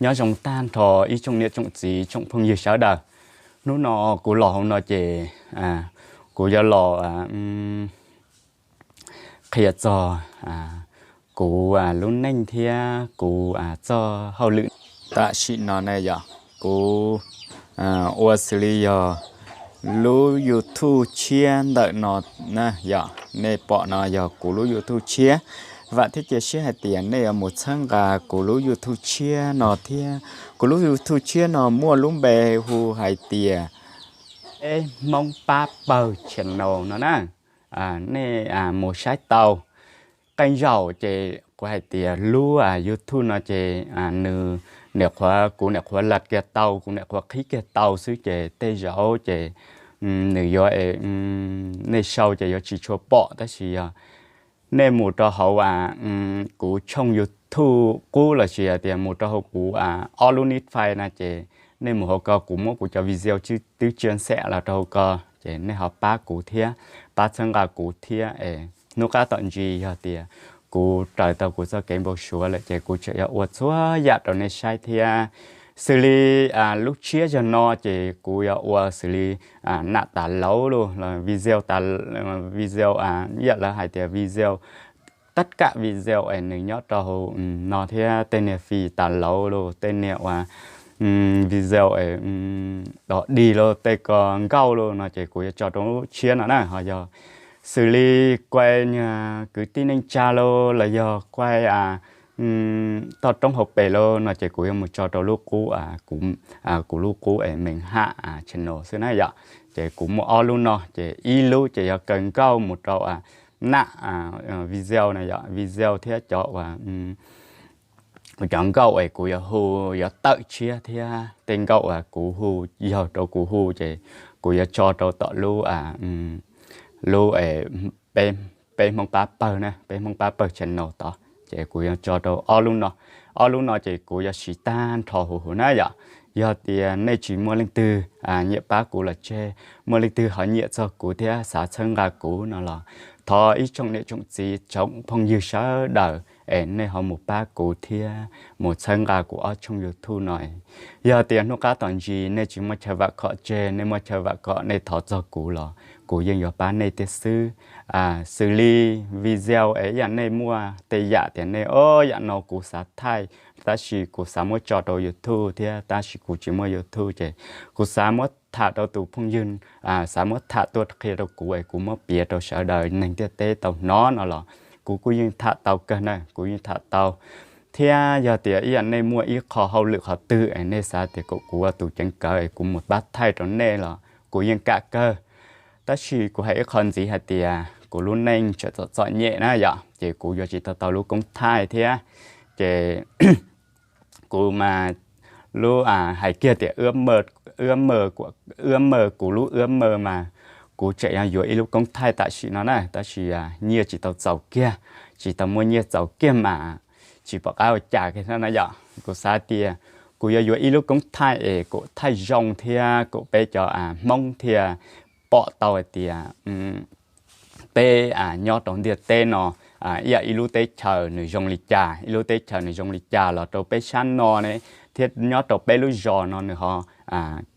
Nyob zoo tag nrho ib tsoom niam tsoom txiv tsoom phooj ywg sawv daws. Hnub no kuv los hauv no ces kuv yuav los qhia txog kuv lub neej thiab kuv txoj hauj lwm. Tam sim no ne yog kuv ua xws li yog lub YouTube tshiab ntawm no na, yog nej pom no yog kuv lub YouTube tshiab. Vam thiab cia siab hais tias nej yuav mus txhawb nqa kuv lub YouTube tshiab no thiab. Kuv lub YouTube tshiab no muaj lub npe hu hais tias Peb Hmoob Pab Pawg Channel no na. Nej mus saib tau qee zaum ces kuv hais tias lub YouTube no ces nws niam qhuav, kuv niam qhuav lav kiag tau, kuv niam qhuav qhib kiag tau xwb ces tej zaum ces nws yuav, nej sau ces yuav tsis tshua pom, tab sis yog nej mus rau hauv kuv tshooj YouTube qub los sis tias mus rau hauv kuv ob lub nij fais na ces nej mus hauv ko kuv muab kuv cov video twb tsia xeem los rau hauv ko ces nej ho pab kuv thiab, pab txhawb nqa kuv thiab es hnub qab tom ntsis yog tias kuv raws tau kuv txoj kev npau suav lawm ces kuv tseem yuav ua txhua yam rau nej saib thiab. Xws li lub tshiab zog no ces kuv yuav ua xws li nam tas lauv los video, video yam lawv hais tias video, tag kam video es nws nyob rau hauv no thiab tej niag fij tas lauv los tej niag uas video es dog dig los tej ko nkauj los no ces kuv yuav tso rau lub tshiab no na. Ho yog xws li kuai kwv tij neej tsa los los yog kuai toj roob hauv pes los no ces kuv yuav mus tso rau lub qub, kuv lub qub es Meej Ham Channel xwb na yom. Ces kuv muaj ob lub no ces ib lub ces yog kaw nkauj mus rau nam video na yom, video thiab cov uas cov nkauj es kuv yuav hu yuav tawm tshiab thiab tej nkauj uas kuv hu yog rau kuv hu ces kuv yuav tso rau tom lub, lub Peb Hmoob Pab Pawg na, Peb Hmoob Pab Pawg Channel tod ces kuv yuav tso rau ob lub no. Ob lub no ces kuv yuav siv tag nrho huv huv na yom. Yog tias nej tsis muaj leej twg nyiam pab kuv los tseg, muaj leej twg ho nyiam txog kuv thiab xav txhawb nqa kuv no los thov ib tsoom niam tsoom txiv tsoom phooj ywg sawv daws es nej ho mus pab kuv thiab mus txhawb nqa kuv ob tshooj YouTube no. Yog tias hnub qab tom ntsis nej tsis muaj chaw vam khom tseg, nej muaj chaw vam khom nej thov txog kuv los kuv yeej yuav pab nej thiab xwb. Xws li video es yam nej muaj tej yam tias nej, o, yam no kuv xav thaij tab sis kuv xav muab tso rau YouTube thiab tab sis kuv tsis muaj YouTube ces kuv xav muab tham rau tus phooj ywg, xav muab tham tuaj qhia rau kuv es kuv muab piav rau sawv daws neeg ntiaj teb tau hnov no los kuv kuj yeej tham tau kawg na, kuv yeej tham tau. Thiab yog tias ib yam nej muaj ib qho hauj lwm qhov twg es nej xav tias kom kuv ua tus ceev kawv es kuv mus pab thaij rau nej los kuv yeej kam kawg. Tab sis kuv hais ib qho ntxiv hais tias kuv lub neej tseem txom txom nyem na yom, ces kuv yuav tsis tau tau lub koob thaij thiab. Ces kuv mas lub hais kiag tias ua, ua mawg, kuv lub ua mawg mas kuv tseem yuav ib lub koob thaij tam sim no na, tab sis nyiaj tsis tau txaus kiag, tsis tau muaj nyiaj txaus kiag mas tsis pom qab ua cas kiag no na yom. Kuv xav tias kuv yuav yuav ib lub koob thaij es kom thaij zoo thiab kom peb cov Hmoob thiaj pom tau hais tias peb nyob rau ntiaj teb no, ib yam ib lub teb chaws nws zoo li cas, ib lub teb chaws nws zoo li cas los rau peb sab no ne, thiab nyob rau peb lub zos no nws ho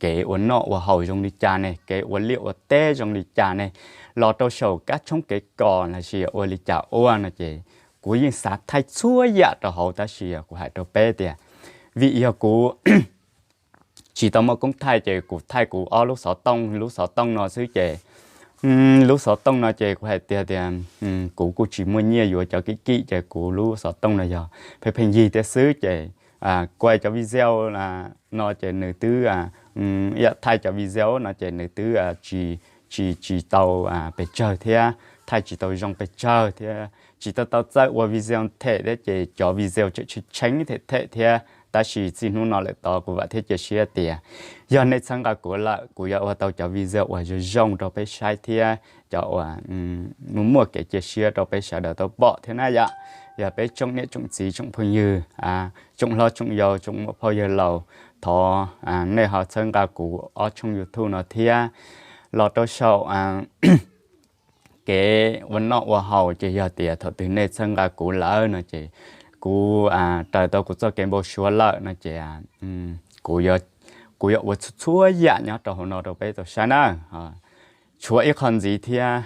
kev ua noj ua haus zoo li cas ne, kev ua liaj ua teb zoo li cas ne, los rau saum kab tshoob kev kos los sis ua li cas ua no ces kuv yeej xav thaij txhua yam rau hauv tab sis kuv hais rau peb tias vim yog kuv tsis tau muaj koob thaij ces kuv thaij kuv ob lub xov tooj, lub xov tooj no xwb ces lub xov tooj no ces kuv hais tias tias kuv kuj tsis muaj nyiaj yuav cov kim kim ces kuv lub xov tooj no yog pheej pheej yig thiab xwb ces kuai cov video no ces nws twb, ib yam thaij cov video no ces nws twb tsis, tsis, tsis tau pes tsawg thiab thaij tsis tau zoo pes tsawg thiab tsis tau tau txawj ua video them thiab ces cov video tseem tshee tshee them them thiab tab sis txij hnub no lawm tod kuv vam thiab cia siab tias yog nej txhawb nqa kuv lawm kuv yuav ua tau cov video uas zoo zoo rau peb saib thiab cov uas muaj kev cia siab rau peb sawv daws tau pom thiab na yom. Yog peb tsoom niam tsoom txiv tsoom phooj ywg, tsoom hlob tsoom yau tsoom muam phauj yawg laus, thov nej ho txhawb nqa kuv ob tshooj YouTube no thiab los rau saum kev ua noj ua haus ces yog tias thaum twg nej txhawb nqa kuv lawm no ces kuv raws tau kuv txoj kev npau suav lawm no ces kuv yuav ua txhua txhua yam nyob rau hauv no rau peb tau saib na. Tshuav ib qho ntxiv thiab,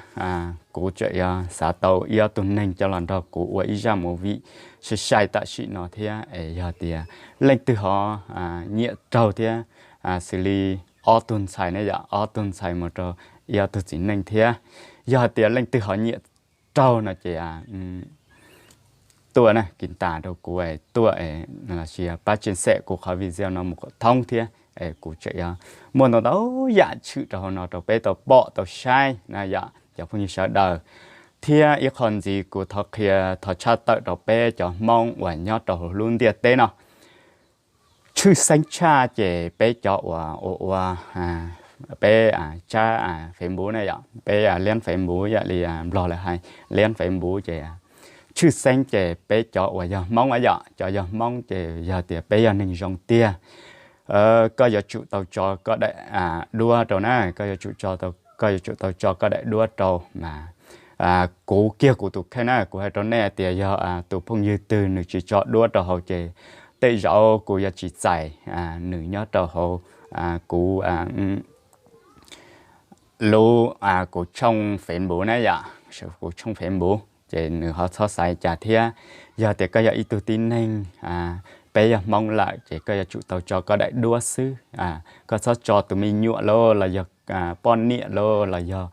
kuv tseem yuav xav tau ib ob tug neeg coj los nrog kuv ua ib zaj movie sai sai tam sim no thiab es yog tias leej twg ho nyiam raug thiab, xws li ob tug ntxhais ne yom, ob tug ntxhais mus rau ib ob tug txiv neej thiab, yog hais tias leej twg ho nyiam raug no ces tuaj na, kis tas rau kuv es tuaj es los sis pab tseem xem kuv qhov video no mus kom thoob thiab es kuv tseem yuav muaj ntau ntau yam tshwm rau hauv no rau peb tau pom tau saib na yom cov phooj ywg sawv daws. Thiab ib qho ntxiv kuv thov qhia thov tshaj tawm rau peb cov Hmoob uas nyob rau hauv lub ntiaj teb no, tshwj xeeb tshaj ces peb cov uas ua ua peb tsab Facebook na yom, peb liab Facebook yam li Nplog lawv hais liab Facebook ces tshwj xeeb ces peb cov uas yog Hmoob a yom, cov yog Hmoob ces yog tias peb yog neeg zoo tiag, koj yuav tsum tau tso koj daim duab rau na, koj yuav tsum tso, koj yuav tsum tau tso koj daim duab rau mas kuv kiag kuv tus kheej na, kuv hais rau nej tias yog tus phooj ywg twg nws tsis tso duab rau hauv ces tej zaum kuv yuav tsis txais nws nyob rau hauv kuv lub, kuv tshooj Facebook na yom, kuv tshooj Facebook ces nws ho txhob xav cas thiab. Yog tias koj yog ib tug tib neeg, peb yog Hmoob lawm ces koj yuav tsum tau tso koj daim duab xwb, koj txhob tso tus me nyuam lauj los yog poj niam lauj los yog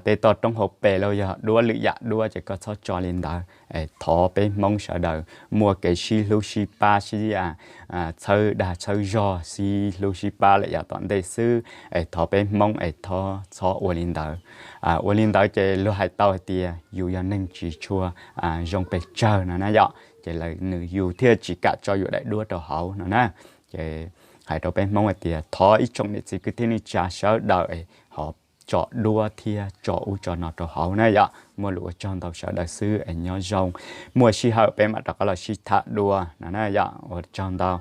tej toj roob hauv pes lauj, yog duab lwm yam duab ces koj txhob tso li ntawd. Thov peb Hmoob sawv daws muaj kev sib hlub sib pab, sib txhawb dag txhawb zog, sib hlub sib pab lawm yav tom ntej xwb es thov peb Hmoob es thov txhob ua li ntawd. Ua li ntawd ces luag hais tau hais tias yus yog neeg tsis tshua zoo pes tsawg no na yom, ces lawv nws yus thiaj tsis kam tso yus daim duab rau hauv no na. Ces hais rau peb Hmoob hais tias thov ib tsoom niam txiv kwv tij neej tsa sawv daws es ho tso duab thiab tso ub tso no rau hauv na yom. Muaj lus ua tsaug ntau sawv daws xwb es nyob zoo, muaj sij hawm peb mam rov qab los sib tham dua no na yom. Ua tsaug ntau.